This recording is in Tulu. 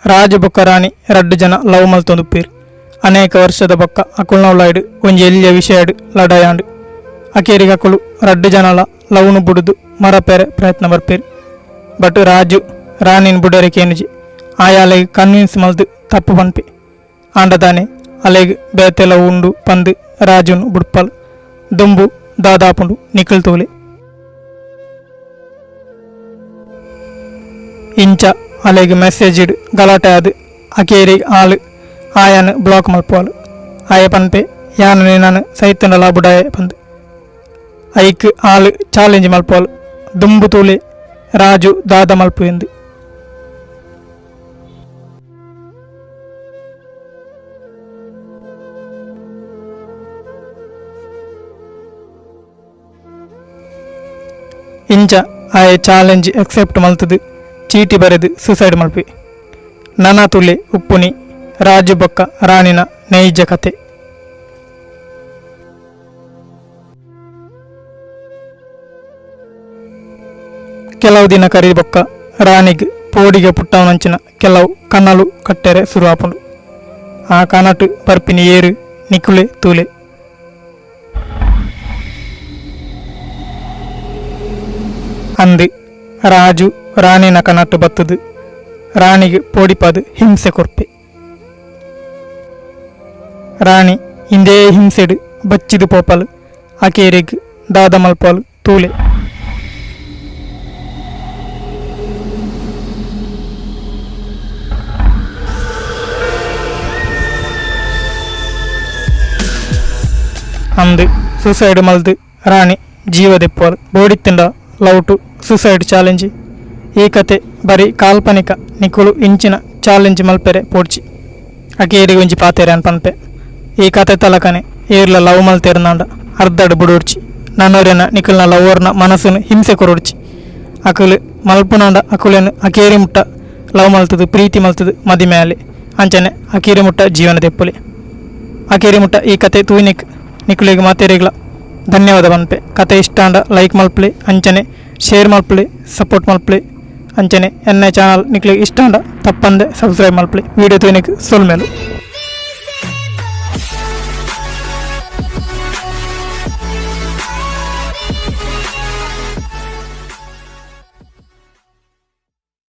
Raju ಬೊಕ್ಕ ರಾಣಿ ರಡ್ಡು ಜನ ಲವ್ ಮಲ್ತೊಂದುಪ್ಪೇರು. ಅನೇಕ ವರ್ಷದ ಬೊಕ್ಕ ಅಕುಲ್ನೌಲಾಯ್ಡು ಒಂಜಿ ಎಲ್ಯ ವಿಷಯಡ್ ಲಡಾಯಾಂಡು. ಅಕೇರಿಗೆ ಅಕುಲು ರಡ್ಡು ಜನಲ ಲವ್ನು ಬುಡುದು ಮರಪೇರೆ ಪ್ರಯತ್ನ ಬರ್ಪೇರು. ಬಟ್ ರಾಜು ರಾಣಿನ್ ಬುಡರೆ ಕೇನುಜಿ. ಆಯಾಲೆಗ್ ಕನ್ವಿನ್ಸ್ ಮಲ್ದು ತಪ್ಪು ಪನ್ಪೆ. ಆಂಡ ದಾನೆ ಅಲೆಗ್ ಬೇತೆ ಲವ್ ಉಂಡು ಪಂದು ರಾಜುನ್ ಬುಡ್ಪಲ್. ದುಂಬು ದಾದಾಪುಂಡು ನಿಕುಲ್ ತೂಲೆ. ಇಂಚ ಅಲೆಗ್ ಮೆಸೇಜ್ ಗಲಾಟೆ ಆದ್ ಅಕೇರಿ ಆಲ್ ಆಯನ್ ಬ್ಲಾಕ್ ಮಲ್ಪುವಲ್. ಆಯೆ ಪನ್ಪೆ ಯಾನ್ ನಿನನ್ ಸೈತುಂಡಲ ಬುಡಾಯೆ ಪಂದ್. ಐಕ್ ಆಲ್ ಚಾಲೆಂಜ್ ಮಲ್ಪುವಲ್. ದುಂಬು ತೂಲೆ ರಾಜು ದಾದ ಮಲ್ಪುವೆಂದು. ಇಂಚ ಆಯೆ ಚಾಲೆಂಜ್ ಅಕ್ಸೆಪ್ಟ್ ಮಲ್ತುದು ಚೀಟಿ ಬರೆದು ಸುಸೈಡ್ ಮಲ್ಪುವೆ. ನನ ತುಲೆ ಉಪ್ಪುನಿ ರಾಜು ಬೊಕ್ಕ ರಾಣಿನ ನೈಜ ಕತೆ. ಕೆಲವು ದಿನ ಕರಿ ಬೊಕ್ಕ ರಾಣಿಗ್ ಪೋಡಿಗೆ ಪುಟ್ಟವನಂಚಿನ ಕೆಲವು ಕನಲು ಕಟ್ಟೆರೆ ಸುರು ಆಪುಂಡು. ಆ ಕನಟ್ ಬರ್ಪಿನಿ ಏರು ನಿಕುಲೆ ತೂಲೆ. ಅಂದ್ ರಾಜು ರಾಣಿನ ಕನಟ್ ಬತ್ತುದು ರಾಣಿಗ್ ಪೋಡಿಪಾದ್ ಹಿಂಸೆ ಕೊರ್ಪೆ. ರಾಣಿ ಇಂದೇ ಹಿಂಸೆಡ್ ಬಚ್ಚಿದ್ ಪೋಪಲ್. ಅಕೇರಿಗ್ ದಾದ ಮಲ್ಪಲ್ ತೂಲೆ. ಅಂದ್ ಸುಸೈಡ್ ಮಲ್ದ್ ರಾಣಿ ಜೀವ ದೆಪ್ಪುವಲ್. ಬೋಡಿತ್ತ್ಂಡ love to suicide challenge. ಈ ಕತೆ ಬರಿ ಕಾಲ್ಪನಿಕ, ನಿಕುಲು ಇಂಚಿನ ಚಾಲೆಂಜ್ ಮಲ್ಪೆರೆ ಪೋಡ್ಚಿ. ಅಕೇರಿಗ್ ಒಂಜಿ ಪಾತೆರ ಯಾನ್ ಪನ್ಪೆ. ಈ ಕತೆತ ಲಕನೆ ಏರ್ಲ ಲವ್ ಮಲ್ತೆರ್ನಾಂಡ ಅರ್ಧಡ್ ಬುಡೊಡ್ಚಿ. ನನೊರ್ಯನ ನಿಕಲ್ನ ಲವರ್ನ ಮನಸ್ಸುನ್ ಹಿಂಸೆ ಕೊರೊಡ್ಚಿ. ಅಕುಲು ಮಲ್ಪುನಾಂಡ ಅಕುಲೆನ್ ಅಕೇರಿ ಮುಟ್ಟ ಲವ್ ಮಲ್ತುದು ಪ್ರೀತಿ ಮಲ್ತುದು ಮದಿಮೆ ಆಲೆ. ಅಂಚನೆ ಅಕೇರಿ ಮುಟ್ಟ ಜೀವನ ದೆಪ್ಪುಲೆ. ಅಕೇರಿ ಮುಟ್ಟ ಈ ಕತೆ ತೂಯಿನೆಕ್ ನಿಕುಲೆಗ್ ಮಾತೆರೆಗ್ಲ ಧನ್ಯವಾದ ಪನ್ಪೆ. ಕತೆ ಇಷ್ಟ ಆಂಡ ಲೈಕ್ ಮಲ್ಪುಲೆ, ಅಂಚನೆ ಶೇರ್ ಮಲ್ಪುಲೆ, ಸಪೋರ್ಟ್ ಮಲ್ಪುಲೆ. ಅಂಚನೆ ಎನ್ನ ಚಾನಲ್ ನಿಕ್ಲೆಗ್ ಇಷ್ಟ ಆಂಡ ತಪ್ಪಂದೆ ಸಬ್ಸ್ಕ್ರೈಬ್ ಮಲ್ಪುಲೆ. ವಿಡಿಯೋ ತೂಯಿನೆಕ್ ಸೊಲ್ಮೆಲು.